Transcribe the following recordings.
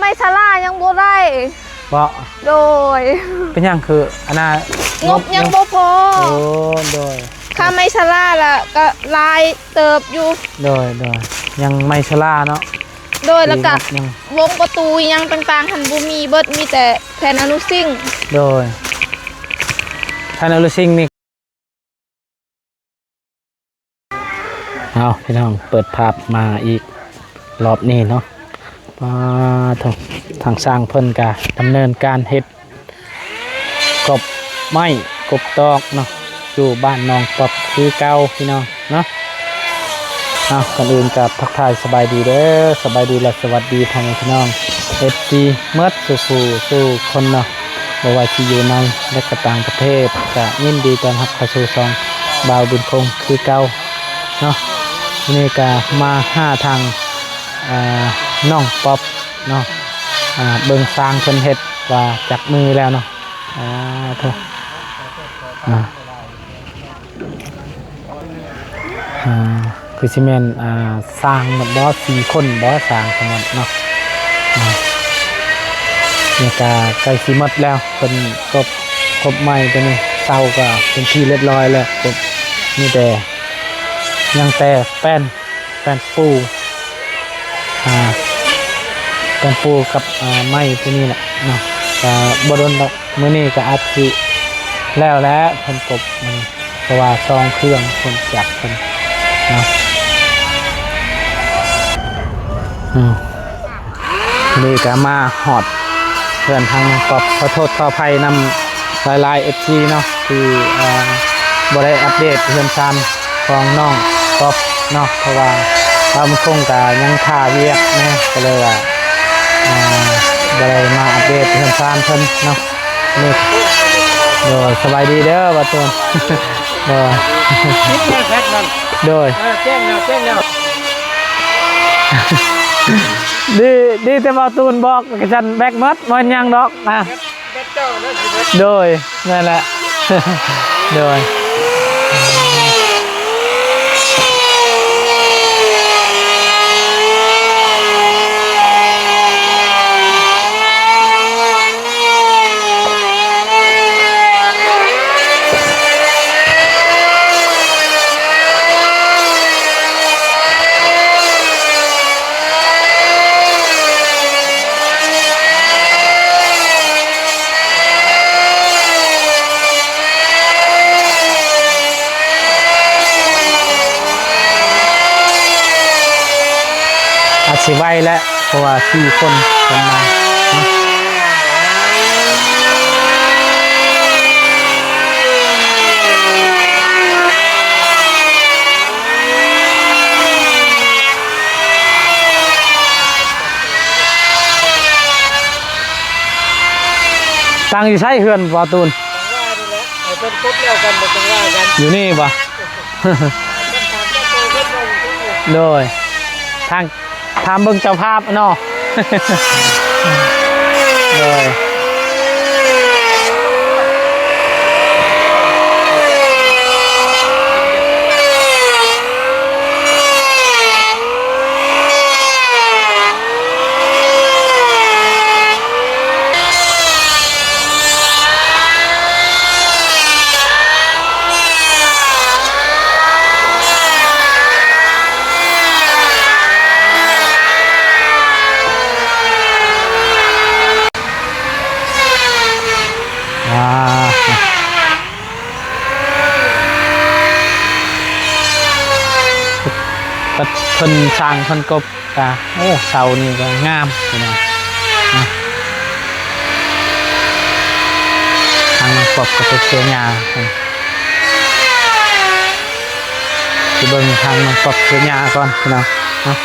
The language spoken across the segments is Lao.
ໄມ້ຊະລາຍັງບໍ່ໄດ້ ເບາະ ໂດຍ ເປັນຫຍັງຄືອັນນ່າ ງົບຍັງບໍ່ພໍ ໂອ້ ໂດຍ ຄ່າໄມ້ຊະລາລະກະຫຼາຍເຕີບຢູ່ ໂດຍ ໂດຍ ຍັງໄມ້ຊະລາເນາະ ໂດຍ ແລ້ວກະ ຍັງ ວົງປະຕູຫຍັງຕ່າງໆຫັ້ນບໍ່ມີເບິດ ມີແຕ່ແຜ່ນອະນຸຊິງ ໂດຍ ແຜ່ນອະນຸຊິງນີ້ ເອົາ ພີ່ນ້ອງ ເປີດພາບມາອີກ ລອບນີ້ເນາະ ປາໂທ້ ທາງຊ່າງເພິ່ນກະດຳເນີນການເຮັດກົບໄມ້ກົບຕອກເນາະ ຢູ່ບ້ານໜອງປອບຄືເກົ່າພີ່ນ້ອງເນາະ ເອົາ ກ່ອນອື່ນກະທັກທາຍສະບາຍດີເດີ ສະບາຍດີ ແລະ ສະຫວັດດີພໍ່ແມ່ພີ່ນ້ອງ ເອັຟຊີ ໝົດສູ່ຜູ້ສູ່ຄົນເນາະ ບໍ່ວ່າຊິຢູ່ໃນ ແລະ ກະຕ່າງປະເທດ ກະຍິນດີຕ້ອນຮັບເຂົ້າສູ່ຊ່ອງບ່າວບຸນຄົງຄືເກົ່າເນາະ ມື້ນີ້ກະມາຫາທາງ ອ່າ ນ້ອງປອບເນາະ ອ່າ ເບິ່ງຊ່າງເພິ່ນເຮັດວ່າຈັກມື້ແລ້ວເນາະ ອ່າ ໂທ້ ອ່າ ອ່າ ຄືຊິແມ່ນ ອ່າ ຊ່າງໝົດບໍ່ ສີ່ຄົນບໍ່ ຊ່າງທັງໝົດເນາະ ອ່າ ນີ້ກະໃກ້ຊິໝົດແລ້ວ ເພິ່ນກົບ ກົບໄມ້ຕົວນີ້ ເສົາກະເປັນທີ່ລຽບຮ້ອຍແລ້ວ ກົບ ມີແຕ່ ຍັງແຕ່ແປ້ນ ແປ້ນປູ ອ່າ ແປ້ນປູກັບ ອ່າ ໄມ້ຕົວນີ້ແຫຼະເນາະ ກະບໍ່ດົນດອກ ມື້ນີ້ກະອາດຊິແລ້ວແຫຼະ ເພິ່ນກົບ ອືມ ເພາະວ່າສອງເຄື່ອງ ເພິ່ນຈັບເພິ່ນເນາະ ອືມ ນີ້ກະມາຮອດເຮືອນທາງນ້ອງປອບ ຂໍໂທດຂໍອະໄພນຳ ຫຼາຍໆ ເອັຟຊີ ເນາະ ທີ່ ເອີ ບໍ່ໄດ້ອັບເດດເຮືອນຊານຂອງນ້ອງປອບເນາະ ເພາະວ່າບ່າວບຸນຄົງກະຍັງຖ້າວຽກແດ່ ກະເລີຍວ່າ ເອີ ບໍ່ໄດ້ມາອັບເດດເຮືອນຊານເພິ່ນເນາະ ນີ້ ໂດຍ ສະບາຍດີເດີບ່າວຕູນ ໂດຍ ໂດຍ ເອີ ແຈ້ງແລ້ວ ແຈ້ງແລ້ວ ດີ ດີແຕ່ບ່າວຕູນບອກ ກະຊັ້ນແບັກໝົດ ບໍ່ເປັນຫຍັງດອກນະ. ໂດຍ ນັ້ນແຫຼະ ໂດຍ ອາດຊິໄວແຫຼະ ເພາະວ່າສີ່ຄົນເພິ່ນມາເນາະ. ຕັ້ງຢູ່ໃສເຮືອນບ່າວຕູນ? ໃຫ້ເພິ່ນກົບແລ້ວກັນ ບໍ່ຕ້ອງວ່າກັນ ຢູ່ນີ້ບໍ່? ໂດຍ ທາງ ຖາມເບິ່ງເຈົ້າພາບເນາະ ໂດຍ. ອ່າ ເພິ່ນ ເພິ່ນສ້າງເພິ່ນກົບກະ ໂອ້ ເສົານີ້ກະງາມພີ່ນ້ອງ ທາງນ້ອງປອບກະໄປເສຍຫຍ້າເພິ່ນ ໄປເບິ່ງທາງນ້ອງປອບເສຍຫຍ້າກ່ອນພີ່ນ້ອງເນາະ.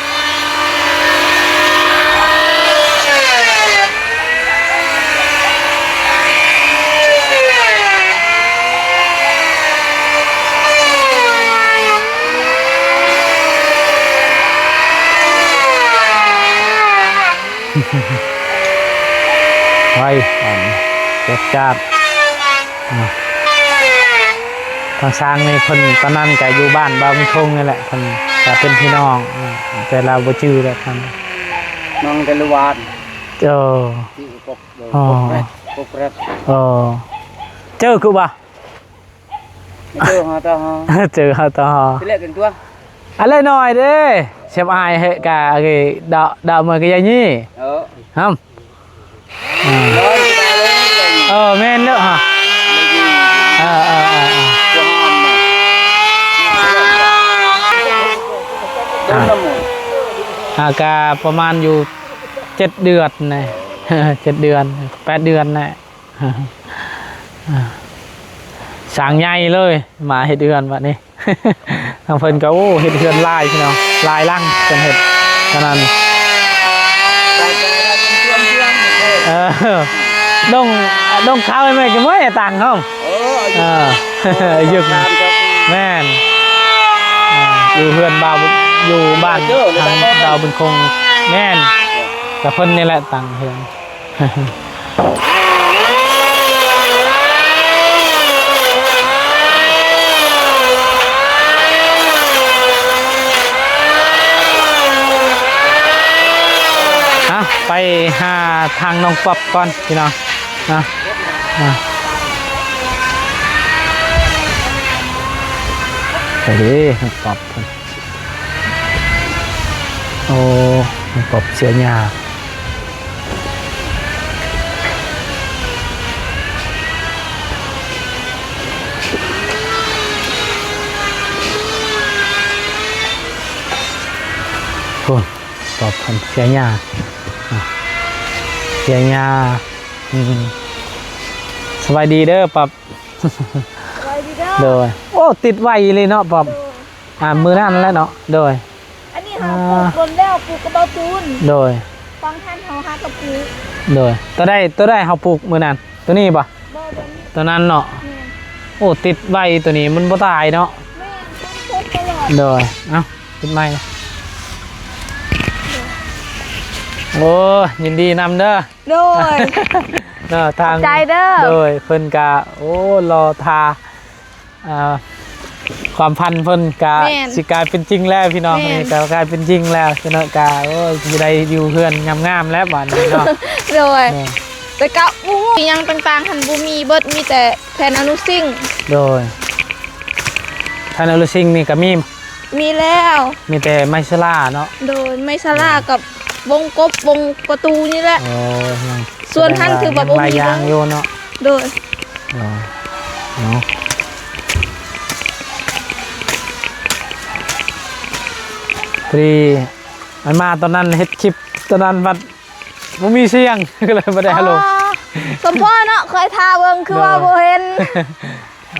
ໄວ ອັນ ຈັດຈາດ ອ່າ ທາງຊ່າງນີ້ເພິ່ນ ຕອນນັ້ນກະຢູ່ບ້ານບ່າວບຸນຄົງນີ້ແຫຼະ ເພິ່ນກະເປັນພີ່ນ້ອງ ແຕ່ລາວບໍ່ຈື່ແລ້ວ ນ້ອງແຕ່ລະວາດ. ເອີ ຕິກະກອກ ອໍ ກົກແກຣດ ກົກແກຣດ ເອີ ເຈີຄືບໍ່? ເຈີຫາຕາຫາ ເຈີຫາຕາຫາ ຕິແລກກັນຕົວ ອະໄລໜ້ອຍເດ້ ສຽບອາຍເຫະກະ ດາວ ດາວເມືອກະຍາຍນີ້ ເອີ ຮຳ ເອີ ແມ່ນເດີຮະ ເອີ ເອີ ເອີ ເອີ ອາ ກະປະມານຢູ່ເຈັດເດືອນນະ ເຈັດເດືອນ ແປດເດືອນນະ ສ້າງໃຫຍ່ເລີຍ ມາເຮັດເຮືອນບັດນີ້ ທາງເພິ່ນກໍ ໂອ້ ເຮັດເຮືອນຫຼາຍພີ່ນ້ອງ ຫຼາຍຫຼັງເພິ່ນເຮັດຕອນນັ້ນ ເອີ ດົງ ດົງເຂົ້າແມ່ນກໍເມື່ອຍຕັງເຮົາ ເອີ ເອີ ຢູ່ ແມ່ນ ເອີ ຢູ່ເຮືອນບ່າວ ຢູ່ບ້ານທາງບ່າວບຸນຄົງ ແມ່ນ ກໍເພິ່ນນີ້ແຫຼະຕັ້ງເຮືອນ. ອ່ະ ໄປຫາທາງນ້ອງປັອບກ່ອນພີ່ນ້ອງ ອ່ະ ອ່ະ ໄປເດ້ນ້ອງປັອບ. ໂອ້ ມັນກອບເສຍຫຍ້າ ໂອ້ ກອບເສຍຫຍ້າ ເສຍຫຍ້າ ອືມ ສະບາຍດີເດີປັອບ ສະບາຍດີເດີ ໂດຍ ໂອ້ ຕິດໄວອີ່ຫຼີເນາະປັອບ ໂດຍ ອ່າ ມື້ນັ້ນແຫຼະເນາະ ໂດຍ ອັນນີ້ເຮົາ ອ່າ ປູກດົນແລ້ວ ປູກກັບເບົາຕູນ ໂດຍ ຝັ່ງຫັ້ນເຮົາຫາກະປູກ ໂດຍ ໂຕໃດ ໂຕໃດເຮົາປູກມື້ນັ້ນ ໂຕນີ້ບໍ່? ບໍ່ ໂຕນີ້ ໂຕນັ້ນເນາະ ແມ່ນ ໂອ້ ຕິດໄວ ໂຕນີ້ມັນບໍ່ຕາຍເນາະ ແມ່ນ ມັນສົດຕະຫຼອດ ໂດຍ ເອົ້າ ຕິດໃໝ່ ໂອ້ ຍິນດີນຳເດີ ໂດຍ ເນາະ ທາງ ຂອບໃຈເດີ ໂດຍ ເພິ່ນກະ ໂອ້ ລໍຖ້າ ອ່າ ຄວາມຝັນເພິ່ນກະ ແມ່ນ ຊິກາຍເປັນຈິງແລ້ວພີ່ນ້ອງ ແມ່ນ ນີ້ກະກາຍເປັນຈິງແລ້ວ ຊະນັ້ນກະ ໂອ້ຍ ຊິໄດ້ຢູ່ເຮືອນງາມໆແລ້ວບາດນີ້ເນາະ ໂດຍ ແມ່ນ ແຕ່ກະບໍ່ຮູ້ຫຍັງຕ່າງໆຫັ້ນ ບໍ່ມີເບິດ ມີແຕ່ແຜ່ນອະນຸຊິງ ໂດຍ ແຜ່ນອະນຸຊິງນີ້ກະມີ ມີແລ້ວ ມີແຕ່ໄມ້ສະຫຼາເນາະ ໂດຍ ໄມ້ສະຫຼາ ໂດຍ ກັບວົງກົບ ວົງປະຕູນີ້ແຫຼະ ໂອ້ຍ ສ່ວນຫັ້ນຖືວ່າບໍ່ມີ ຍັງຫຼາຍຢ່າງຢູ່ເນາະ ໂດຍ ໂດຍ ເນາະ ພໍດີອັນມາຕອນນັ້ນເຮັດຄລິບຕອນນັ້ນບັດບໍ່ມີສຽງ ກໍເລີຍບໍ່ໄດ້ອາລົມ ອໍ ສົມພໍເນາະ ຂ້ອຍຖ້າເບິ່ງຄືວ່າ ໂດຍ ບໍ່ເຫັນ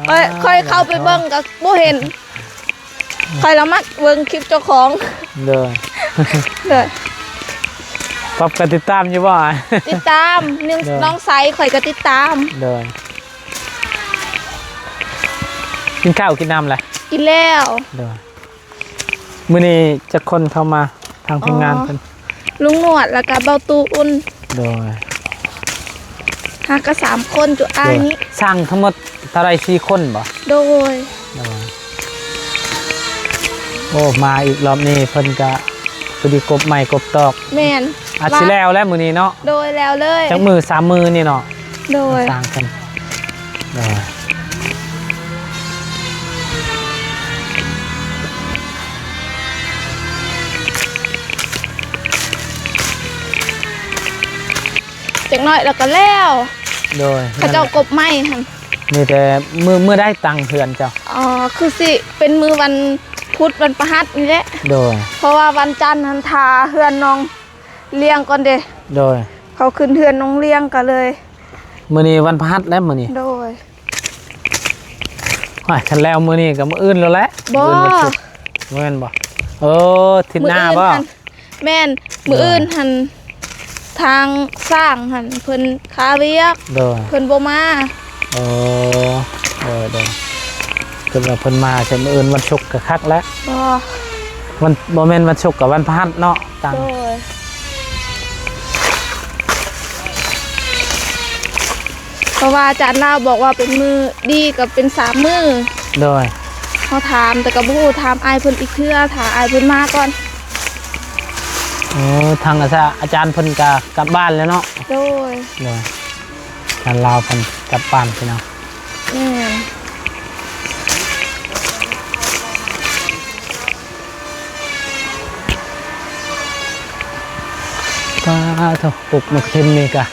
ຂ້ອຍ ຂ້ອຍເຂົ້າໄປເບິ່ງກໍບໍ່ເຫັນ ຂ້ອຍລະມັກເບິ່ງຄລິບເຈົ້າຂອງ ໂດຍ ໂດຍ ປັອບກໍຕິດຕາມຢູ່ບໍ່? ຕິດຕາມ ໂດຍ ນ້ອງໃສຂ້ອຍກໍຕິດຕາມ ໂດຍ ກິນເຂົ້າກິນນ້ຳແລ້ວ? ກິນແລ້ວ ໂດຍ ມື້ນີ້ຈັກຄົນເຂົ້າມາທາງທີມງານເພິ່ນ? ລຸງໜວດ ແລ້ວກະເບົາຕູ່ອຸ່ນ ໂດຍ ຫາກະສາມຄົນຈຸອ້າຍນີ້ ໂດຍ ຊ່າງທັງໝົດເທົ່າໃດ ສີ່ຄົນບໍ່? ໂດຍ ໂດຍ ໂອ້ ມາອີກລອບນີ້ເພິ່ນກະພໍດີກົບໄມ້ກົບຕອກ ແມ່ນ ອາດຊິແລ້ວແລ້ວມື້ນີ້ເນາະ ໂດຍ ແລ້ວເລີຍ ຈັກມື້ ສາມມື້ນີ້ເນາະ ໂດຍ ສ້າງເພິ່ນ ໂດຍ ຈັກໜ້ອຍແລ້ວກໍແລ້ວ ໂດຍ ເຂົາເຈົ້າກົບໄມ້ຫັ້ນ ມີແຕ່ມື້ ມື້ໃດຕັ້ງເຮືອນເຈົ້າ? ອໍ ຄືຊິເປັນມື້ວັນພຸດ ວັນພະຫັດນີ້ແຫຼະ ໂດຍ ເພາະວ່າວັນຈັນຫັ້ນຖ້າເຮືອນນ້ອງລ້ຽງກ່ອນເດ້ ໂດຍ ເຂົາຂຶ້ນເຮືອນນ້ອງລ້ຽງກໍເລີຍ ມື້ນີ້ວັນພະຫັດແລ້ວມື້ນີ້ ໂດຍ ໂອ້ຍ ຄັນແລ້ວມື້ນີ້ກໍມື້ອື່ນແລ້ວແຫຼະ ບໍ່ ມື້ອື່ນວັນສຸກ ແມ່ນບໍ່? ເອີ ທິດໜ້າບໍ່? ແມ່ນ ມື້ອື່ນຫັ້ນ ທາງຊ່າງຫັ້ນເພິ່ນຄາວຽກ ໂດຍ ເພິ່ນບໍ່ມາ ໂອ້ ໂດຍ ໂດຍ ເພິ່ນວ່າເພິ່ນມາ ແຕ່ມື້ອື່ນວັນສຸກກໍຄັກແລ້ວ ບໍ່ ວັນ ບໍ່ແມ່ນວັນສຸກກໍວັນພະຫັດເນາະ ຕັ້ງ ໂດຍ ເພາະວ່າອາຈານລາວບອກວ່າເປັນມື້ດີກໍເປັນສາມມື້ ໂດຍ ເຮົາຖາມແຕ່ກໍບໍ່ຮູ້ ຖາມອ້າຍເພິ່ນອີກເທື່ອ ຖ້າອ້າຍເພິ່ນມາກ່ອນ ໂອ້ ທາງອາຈານ ອາຈານເພິ່ນກະກັບບ້ານແລ້ວເນາະ? ໂດຍ ໂດຍ ທ່ານລາວເພິ່ນກັບບ້ານພີ່ນ້ອງ. ແມ່ນ. ປາໂທ້ ປູກໝາກກະເທັນນີ້ກະ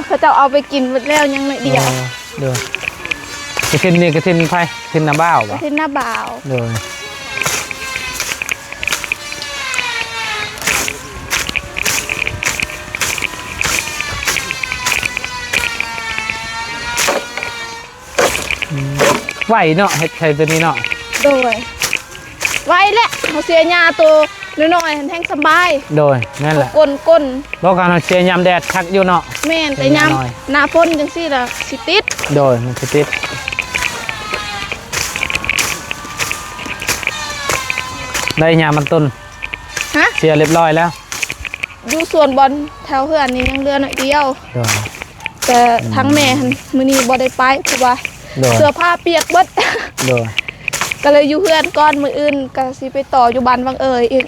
ເຂົາເຈົ້າເອົາໄປກິນໝົດແລ້ວ ຍັງໜ້ອຍດຽວ. ໂດຍ ກະເທັນນີ້ກະເທັນໃຜ? ກະເທັນນ້າບ່າວບໍ? ກະເທັນນ້າບ່າວ. ໂດຍ ອືມ ໄວເນາະ ເຮັດໄຮ່ໂຕນີ້ເນາະ. ໂດຍ ໄວແຫຼະ ເຮົາເສຍຫຍ້າໂຕນ້ອຍໆຫັ້ນແຮ່ງສະບາຍ. ໂດຍ ແມ່ນແຫຼະ ກົນໆ. ບໍ່ ຄັນເຮົາເສຍຍາມແດດຄັກຢູ່ເນາະ. ແມ່ນ ແຕ່ຍາມໜ້າຝົນຈັ່ງຊີ້ລະຊິຕິດ. ໂດຍ ມັນຊິຕິດ. ໄດ້ຫຍ້າມັນຕົ້ນ ຮະ? ເສຍລຽບຮ້ອຍແລ້ວ. ຢູ່ສວນບ່ອນແຖວເຮືອນນີ້ຍັງເຫຼືອໜ້ອຍດຽວ. ໂດຍ ແຕ່ທາງແມ່ຫັ້ນ ອືມ ມື້ນີ້ບໍ່ໄດ້ໄປ ເພາະວ່າ ໂດຍ ເສື້ອຜ້າປຽກເບິດ. ໂດຍ ກະເລີຍຢູ່ເຮືອນກ່ອນ ມື້ອື່ນກະຊິໄປຕໍ່ຢູ່ບ້ານວັງເອີຍອີກ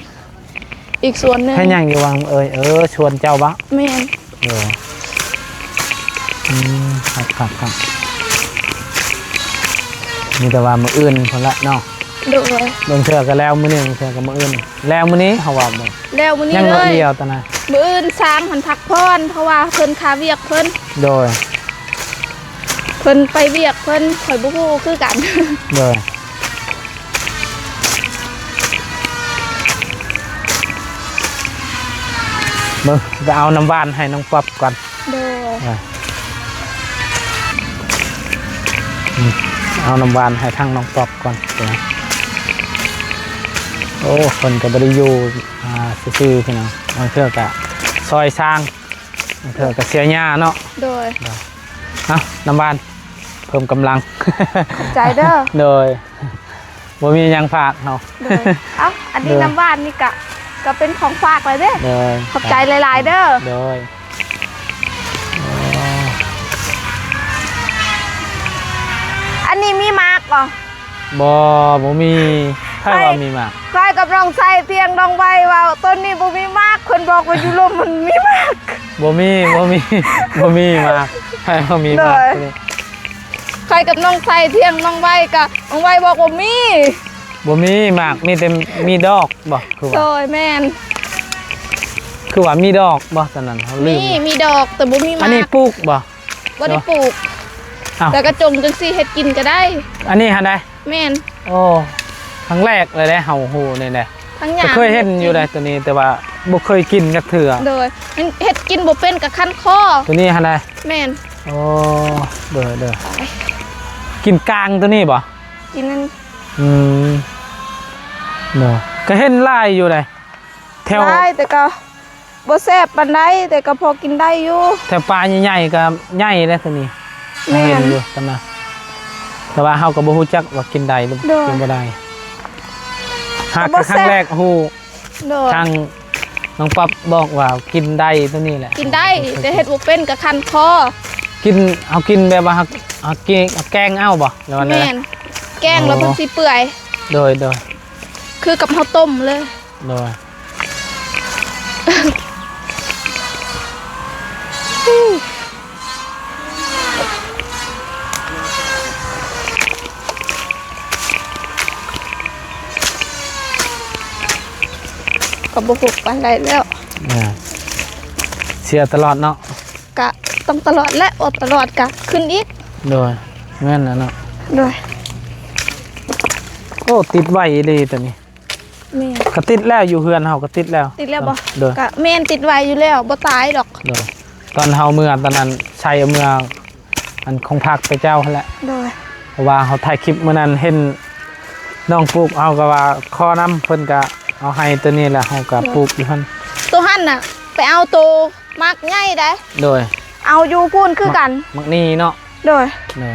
ອີກສວນໜຶ່ງ. ເຮັດຫຍັງຢູ່ວັງເອີຍ? ເອີ ສວນເຈົ້າບໍ? ແມ່ນ. ໂດຍ ອືມ ຄັກໆໆ ມີແຕ່ວ່າມື້ອື່ນພຸ້ນລະເນາະ. ໂດຍ ບາງເທື່ອກະແລ້ວມື້ນີ້ ບາງເທື່ອກະມື້ອື່ນ. ແລ້ວມື້ນີ້ເຮົາວ່າບໍ່ ແລ້ວມື້ນີ້ ຍັງໜ້ອຍດຽວຕອນນະ. ມື້ອື່ນຊ່າງຫັ້ນພັກຜ່ອນ ເພາະວ່າເພິ່ນຄາວຽກເພິ່ນ. ໂດຍ ເພິ່ນໄປວຽກເພິ່ນ ຂ້ອຍບໍ່ຮູ້ຄືກັນ. ໂດຍ ເບິ່ງ ຈະເອົານ້ຳຫວານໃຫ້ນ້ອງປັອບກ່ອນ. ໂດຍ ເອົານ້ຳຫວານໃຫ້ທາງນ້ອງປັອບກ່ອນ. ໂອ້ ເພິ່ນກະບໍ່ໄດ້ຢູ່ ອ່າ ຊື່ໆ ພີ່ນ້ອງ ບາງເທື່ອກະຊ່ອຍຊ່າງ ບາງເທື່ອກະເສຍຫຍ້າເນາະ. ໂດຍ ເອົານ້ຳຫວານເພີ່ມກຳລັງ. ຂອບໃຈເດີ. ໂດຍ ບໍ່ມີຫຍັງຝາກເຮົາ. ໂດຍ ເອົ້າ ອັນນີ້ ໂດຍ ນ້ຳຫວານນີ້ກະ ກະເປັນຂອງຝາກແລ້ວເດ້. ໂດຍ ຂອບໃຈຫຼາຍໆເດີ. ໂດຍ ອັນນີ້ມີໝາກບໍ່? ບໍ່ ບໍ່ມີ. ໃຜວ່າມີໝາກ? ຂ້ອຍກັບນ້ອງໄຊຖຽງນ້ອງໄວເວົ້າ ຕົ້ນນີ້ບໍ່ມີໝາກ ເພິ່ນບອກວ່າຢູ່ລຸ່ມມັນມີໝາກ. ບໍ່ມີ ບໍ່ມີ ບໍ່ມີໝາກ. ໃຜວ່າມີໝາກ? ໂດຍ ຂ້ອຍກັບນ້ອງໄຊຖຽງນ້ອງໄວ ກະນ້ອງໄວບອກວ່າມີ ບໍ່ມີໝາກ ມີແຕ່ມີດອກບໍ? ຄືວ່າ ໂດຍ ແມ່ນ. ຄືວ່າມີດອກບໍ? ຕອນນັ້ນເຮົາລືມ. ມີ ມີດອກ ແຕ່ບໍ່ມີໝາກ. ອັນນີ້ປູກບໍ? ບໍ່ໄດ້ປູກ. ອ້າວ ແຕ່ກະຈົ່ງຈັ່ງຊີ້ເຮັດກິນກະໄດ້. ອັນນີ້ຫັ້ນໃດ? ແມ່ນ. ໂອ້ ຄັ້ງແລກເລີຍເດ້ ເຮົາຮູ້ນີ້ເດ້. ກະເຄີຍເຫັນຢູ່ໃດໂຕນີ້ ແຕ່ວ່າບໍ່ເຄີຍກິນຈັກເທື່ອ. ໂດຍ ມັນເຮັດກິນບໍ່ເປັນ ກະຄັນຄໍ. ໂຕນີ້ຫັ້ນໃດ? ແມ່ນ. ໂອ້ ໂດຍ ໂດຍ ກິນກາງໂຕນີ້ບໍ? ກິນນັ້ນ. ອືມ ໂດຍ ກະເຫັນຫຼາຍຢູ່ໃດ ແຖວ ຫຼາຍ ແຕ່ກະບໍ່ແຊບປານໃດ ແຕ່ກະພໍກິນໄດ້ຢູ່. ແຖວປ່າໃຫຍ່ໆກະໃຫຍ່ແຫຼະໂຕນີ້. ແມ່ນ ເຫັນຢູ່ຕອນນັ້ນ ແຕ່ວ່າເຮົາກະບໍ່ຮູ້ຈັກວ່າກິນໄດ້ຫຼື ໂດຍ ກິນບໍ່ໄດ້. ຫາກ ກະ ກະຄັ້ງແລກຮູ້. ໂດຍ ທາງນ້ອງປັອບບອກວ່າກິນໄດ້ໂຕນີ້ແຫຼະ. ກິນໄດ້ ແຕ່ເຮັດບໍ່ເປັນ ກະຄັນຄໍ. ກິນ ເຮົາກິນແບບວ່າເຮົາ ເຮົາກິນ ເຮົາແກງເອົາບໍ? ແມ່ນ ແກງແລ້ວ ໂອ້ ເພິ່ນຊິເປື່ອຍ. ໂດຍ ໂດຍ ຄືກັບເຮົາຕົ້ມເລີຍ. ໂດຍ ກະບໍ່ຫົກປານໃດແລ້ວ. ອ່າ ເສຍຕະຫຼອດເນາະ. ກະຕ້ອງຕະຫຼອດແຫຼະ ອົດຕະຫຼອດກະຂຶ້ນອີກ. ໂດຍ ແມ່ນແຫຼະເນາະ. ໂດຍ ໂອ້ ຕິດໄວອີ່ຫຼີໂຕນີ້. ແມ່ນ ກະຕິດແລ້ວ ຢູ່ເຮືອນເຮົາກະຕິດແລ້ວ. ຕິດແລ້ວບໍ? ໂດຍ ກະແມ່ນ ຕິດໄວຢູ່ແລ້ວ ບໍ່ຕາຍດອກ. ໂດຍ ຕອນເຮົາເມືອຕອນນັ້ນ ໃສ່ເອົາເມືອ ອັນຂອງຝາກໄປເຈົ້າຫັ້ນແຫຼະ. ໂດຍ ເພາະວ່າເຮົາຖ່າຍຄລິບມື້ນັ້ນ ເຫັນນ້ອງປູກ ເຮົາກະວ່າຂໍນຳ ເພິ່ນກະເອົາໃຫ້ໂຕນີ້ແຫຼະ ເຮົາກະ ໂດຍ ປູກຢູ່ຫັ້ນ. ໂຕຫັ້ນນະ ໄປເອົາໂຕໝາກໃຫຍ່ໃດ. ໂດຍ ເອົາຢູ່ພຸ້ນຄືກັນ ໝາກນີ້ເນາະ. ໂດຍ ໂດຍ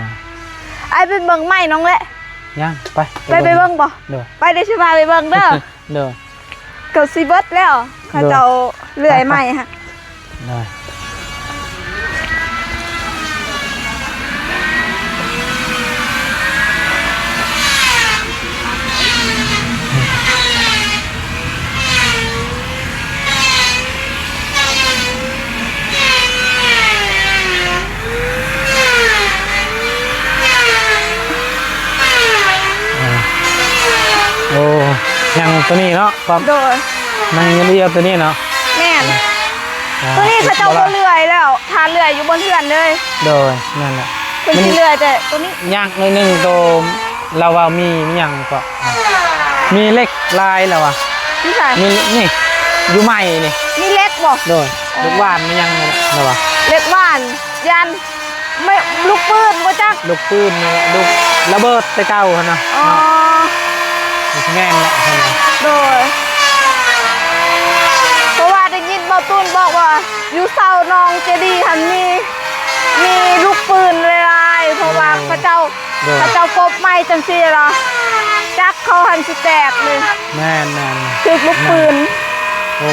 ອ້າຍໄປເບິ່ງໄມ້ນ້ອງແຫຼະ. ຍັງ ໄປ ໄປ ໄປເບິ່ງບໍ? ໂດຍ ໄປ ດຽວຊິພາໄປເບິ່ງເດີ. ໂດຍ ເກືອບຊິເບິດແລ້ວ ເຂົາເຈົ້າເລື່ອຍໄມ້ຫັ້ນ. ໂດຍ ໂ ຕົວນີ້ເນາະ ປ້ອມ? ໂດຍ. ນາງຍຽວໆ ຕົວນີ້ເນາະ? ແມ່ນ. ອ່າ ຕົວນີ້ເຂົາເຈົ້າບໍ່ເລື່ອຍແລ້ວ ຖ້າເລື່ອຍຢູ່ບົນເຮືອນເລີຍ. ໂດຍ ນັ້ນແຫຼະ ເພິ່ນຊິເລື່ອຍແຕ່ຕົວນີ້. ຍາກໜ້ອຍໜຶ່ງ ໂຕລາວວ່າມີ ມີຫຍັງເກາະ ມີເຫຼັກຫຼາຍລາວວ່າ. ຢູ່ໃສ? ມີ ນີ້ ຢູ່ໄມ້ນີ້ ມີເຫຼັກບໍ່? ໂດຍ. ອໍ ເຫຼັກຫວ່ານ ມີຫຍັງລາວວ່າ ເຫຼັກຫວ່ານ ຢ້ານ ແມ່ນລູກປືນບໍ່ຈັກ ລູກປືນນີ້ແຫຼະ ລູກລະເບີດແຕ່ເກົ່າຫັ້ນນະ. ອໍ ເນາະ ມັນຊິແມ່ນແຫຼະຫັ້ນນະ. ໂດຍ. ເພາະວ່າໄດ້ຍິນເບົາຕູນບອກວ່າ ຢູ່ເສົາໜອງເຈດີຫັ້ນມີ ມີລູກປືນຫຼາຍໆ ເພາະວ່າ ໂດຍ ເຂົາເຈົ້າ ໂດຍ ເຂົາເຈົ້າກົບໄມ້ຈັ່ງຊີ້ລະ ຈັກເຂົາຫັ້ນຊິແຕກເລີຍ. ແມ່ນໆ ຖືກລູກປືນ. ໂອ້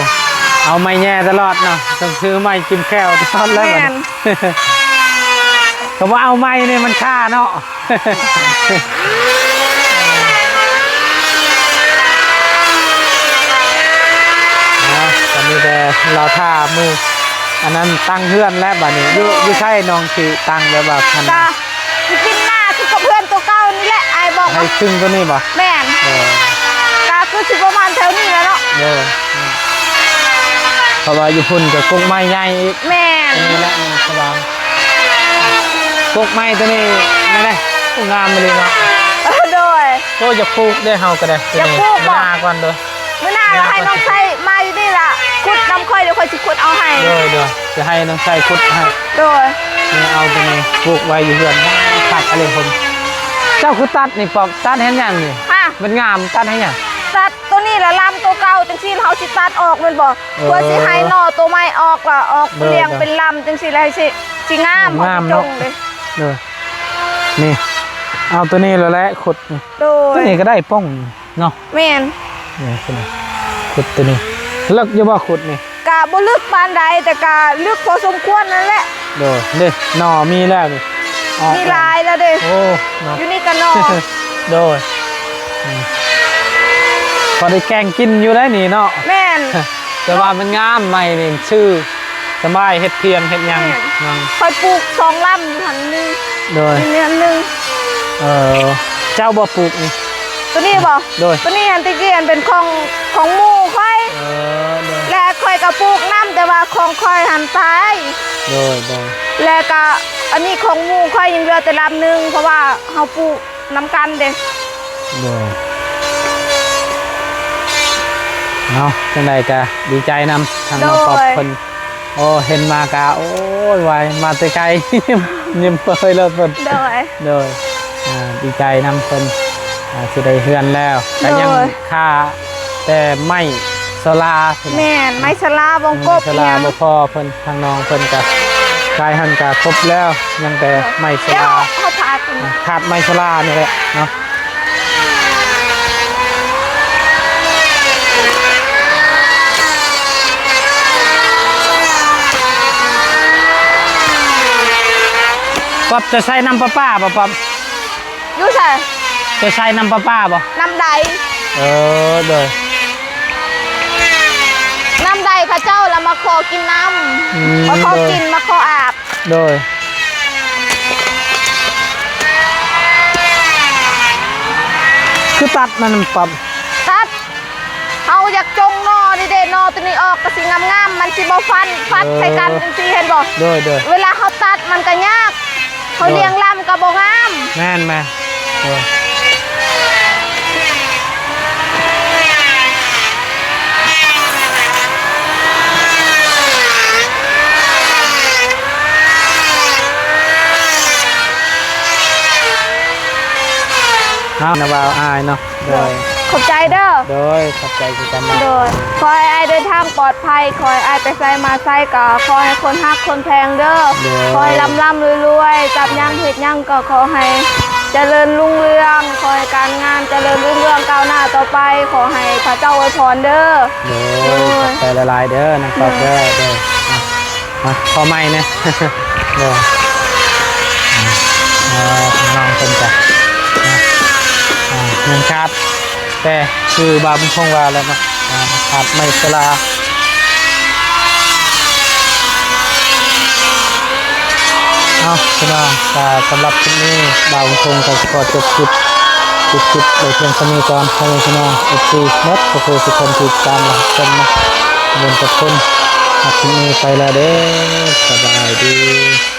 ເອົາໄມ້ແຍ່ຕະຫຼອດເນາະ ຕ້ອງຖືໄມ້ຈິ້ມແຂ້ວຕະຫຼອດແລ້ວ. ແມ່ນ. ຄຳວ່າເອົາໄມ້ນີ້ມັນຄາເນາະ. ເນາະ ກໍມີແຕ່ລໍຖ້າມື້ ອັນນັ້ນຕັ້ງເຮືອນແລ້ວບາດນີ້. ຢູ່ ຢູ່ໃສນ້ອງຊິຕັ້ງ ແບບວ່າ ອັນ ກະຊິປິ່ນໜ້າຄືກັບເຮືອນໂຕເກົ່ານີ້ແຫຼະ ອ້າຍບອກ ໃຫ້ເຖິງໂຕນີ້ບໍ່? ແມ່ນ. ເອີ ກະຄືຊິປະມານແຖວນີ້ແຫຼະເນາະ. ເອີ ເພາະວ່າຢູ່ພຸ້ນກໍກົກໄມ້ໃຫຍ່ອີກ. ແມ່ນ. ນີ້ແຫຼະ ນີ້ສະບາຍ ກົກໄມ້ໂຕນີ້ ແມ່ນແຫຼະ ໂອ້ ງາມອີ່ຫຼີເນາະ. ເອີ ໂດຍ. ໂອ້ ຢາກປູກເດ້ ເຮົາກໍໄດ້ ຢາກປູກບໍ່? ມື້ໜ້າກ່ອນເດີ ມື້ໜ້າລະໃຫ້ນ້ອງໄຊມາຢູ່ນີ້ລະ ຂຸດນຳຂ້ອຍ ດຽວຂ້ອຍຊິຂຸດເອົາໃຫ້. ໂດຍໆ ຈະໃຫ້ນ້ອງໄຊຂຸດໃຫ້. ໂດຍ. ນີ້ເອົາໂຕນີ້ປູກໄວ້ຢູ່ເຮືອນ ຄັກອີ່ຫຼີພຸ້ນ. ເຈົ້າຄືຕັດນີ້ ປອບ ຕັດເຮັດຫຍັງນີ້? ຮະ? ມັນງາມ ຕັດເຮັດຫຍັງ? ຕັດໂຕນີ້ລະລຳໂຕເກົ່າຈັ່ງຊີ້ ລະເຮົາຊິຕັດອອກແມ່ນບໍ່? ເອີ ເພື່ອຊິໃຫ້ໜໍ່ໂຕໃໝ່ອອກ ລະອອກ ໂດຍໆ ລຽງເປັນລຳຈັ່ງຊີ້ ລະໃຫ້ຊິ ຊິງາມ ງາມເນາະ. ເຮົາຊິຈົ່ງເດ້. ໂດຍ. ນີ້ ເອົາໂຕນີ້ລະແຫຼະ ຂຸດນີ້. ໂດຍ. ໂຕນີ້ກໍໄດ້ປ່ອງ ເນາະ. ແມ່ນ. ນີ້ ຂຸດໂຕນີ້ ເລິກຢູ່ບໍ່ ຂຸດນີ້? ກະບໍ່ເລິກປານໃດ ແຕ່ກະເລິກພໍສົມຄວນນັ້ນແຫຼະ. ໂດຍ. ເດ້ ໜໍ່ມີແລ້ວນີ້ ອອກ ມີຫຼາຍແລ້ວເດ້. ໂອ້ ເນາະ ຢູ່ນີ້ກະໜໍ່. ໂດຍ. ອືມ ພໍໄດ້ແກງກິນຢູ່ໄດ໋ນີ້ເນາະ. ແມ່ນ. ແຕ່ວ່າມັນງາມ ໄມ້ນີ້ຊື່ ສະບາຍ ເຮັດພຽງເຮັດຫຍັງ. ແມ່ນ. ຂ້ອຍປູກສອງລຳຢູ່ຫັ້ນໜຶ່ງ. ໂດຍ. ນີ້ອັນໜຶ່ງ. ເອີ ເຈົ້າບໍ່ປູກນີ້? ໂຕນີ້ບໍ່? ໂດຍ. ໂຕນີ້ຫັ້ນແຕ່ກີ້ຫັ້ນເປັນຂອງ ຂອງໝູ່ຂ້ອຍ. ເອີ ໂດຍ. ແລະຂ້ອຍກໍປູກນຳ ແຕ່ວ່າຂອງຂ້ອຍຫັ້ນຕາຍ. ໂດຍ ໂດຍ. ແລະກະອັນນີ້ຂອງໝູ່ຂ້ອຍ ຍັງເຫຼືອແຕ່ລຳໜຶ່ງ ເພາະວ່າເຮົາປູກ ນຳກັນເດ້. ໂດຍ. ເນາະ ຈັ່ງໃດກະດີໃຈນຳທາງນ້ອງປອບເພິ່ນ. ໂດຍ. ໂອ້ ເຫັນມາກະ ໂອ້ຍ ໄວ ມາແຕ່ໄກ ຍິ້ມ ຍິ້ມເປີຍເລີຍເພິ່ນ. ໂດຍ. ໂດຍ. ອ່າ ດີໃຈນຳເພິ່ນ ອ່າ ຊິໄດ້ເຮືອນແລ້ວ ກະຍັງ ໂດຍ ຄາແຕ່ໄມ້ ສາລາ. ແມ່ນ ໄມ້ສາລາ ວອງກົບ ໄມ້ສາລາ ອີ່ຫຍັງ ບໍ່ພໍເພິ່ນ ທາງນ້ອງເພິ່ນກະ ກາຍຫັ້ນກະຄົບແລ້ວ ຍັງແຕ່ໄມ້ສາລາ. ເຮົາພາກິນ ຂາດໄມ້ສາລານີ້ແຫຼະເນາະ. ປອບ ຈະໃຊ້ນ້ຳປະປາບໍ່ ປອບ? ຢູ່ໃສ? ຈະໃຊ້ນ້ຳປະປາບໍ່? ນ້ຳໃດ. ເອີ ໂດຍ. ນ້ຳໃດເຂົາເຈົ້າລະມາຂໍກິນນ້ຳ. ອືມ ມາຂໍກິນ ໂດຍ ມາຂໍອາບ. ໂດຍ. ຄືຕັດມັນ ປັບ ຕັດ. ເຮົາຢາກຈົ່ງໜໍ່ນີ້ເດ້ ໜໍ່ໂຕນີ້ອອກກະຊິງາມໆ ມັນຊິບໍ່ຟັນ ຟັນໃສ່ກັນ ເອີ ຈັ່ງຊີ້ ເຫັນບໍ່? ໂດຍໆ. ເວລາເຮົາຕັດມັນກະຍາກ ເຮົາ ໂດຍ ລ້ຽງລຳກະບໍ່ງາມ. ແມ່ນໆ. ໂດຍ. ເອົານະ ບ່າວອາຍເນາະ. ໂດຍ ໂດຍ ຂອບໃຈເດີ. ໂດຍ ຂອບໃຈຄືກັນເນາະ. ໂດຍ ຂໍໃຫ້ອ້າຍເດີນທາງປອດໄພ ຂໍໃຫ້ອ້າຍໄປໃສມາໃສກໍຂໍໃຫ້ຄົນຮັກຄົນແພງເດີ. ໂດຍ ຂໍໃຫ້ລ່ຳໆລວຍໆ ຈັບຫຍັງເຮັດຫຍັງກໍຂໍໃຫ້ຈະເລີນຮຸ່ງເຮືອງ ຂໍໃຫ້ການງານຈະເລີນຮຸ່ງເຮືອງກ້າວໜ້າຕໍ່ໄປ ຂໍໃຫ້ພະເຈົ້າອວຍພອນເດີ. ໂດຍ ໂດຍ ຂອບໃຈຫຼາຍໆເດີ ນ້ອງປອບເດີ. ໂດຍ ໂດຍ ອ່ະ ຂໍໃໝ່ແດ່. ໂດຍ ເອີ ນ້ອງເພິ່ນກະ ອ່າ ຍັງຂາດແຕ່ຄືບ່າວບຸນຄົງວ່າແຫຼະເນາະ ອ່າ ຂາດໄມ້ສາລາ. ເອົາ ພີ່ນ້ອງ ກະສຳລັບຄລິບນີ້ ບ່າວບຸນຄົງກະຂໍຈົບຄລິບ ປິດຄລິບໄວ້ພຽງສ່ຳນີ້ກ່ອນ ພໍ່ແມ່ພີ່ນ້ອງ ເອັຟຊີ ໝົດທຸກຜູ້ທຸກຄົນທີ່ຕິດຕາມຮັບຊົມເນາະ. ຂອບຄຸນ ຂອບຄຸນ ຮັກຄລິບນີ້ໄປແລ້ວເດີ ສະບາຍດີ.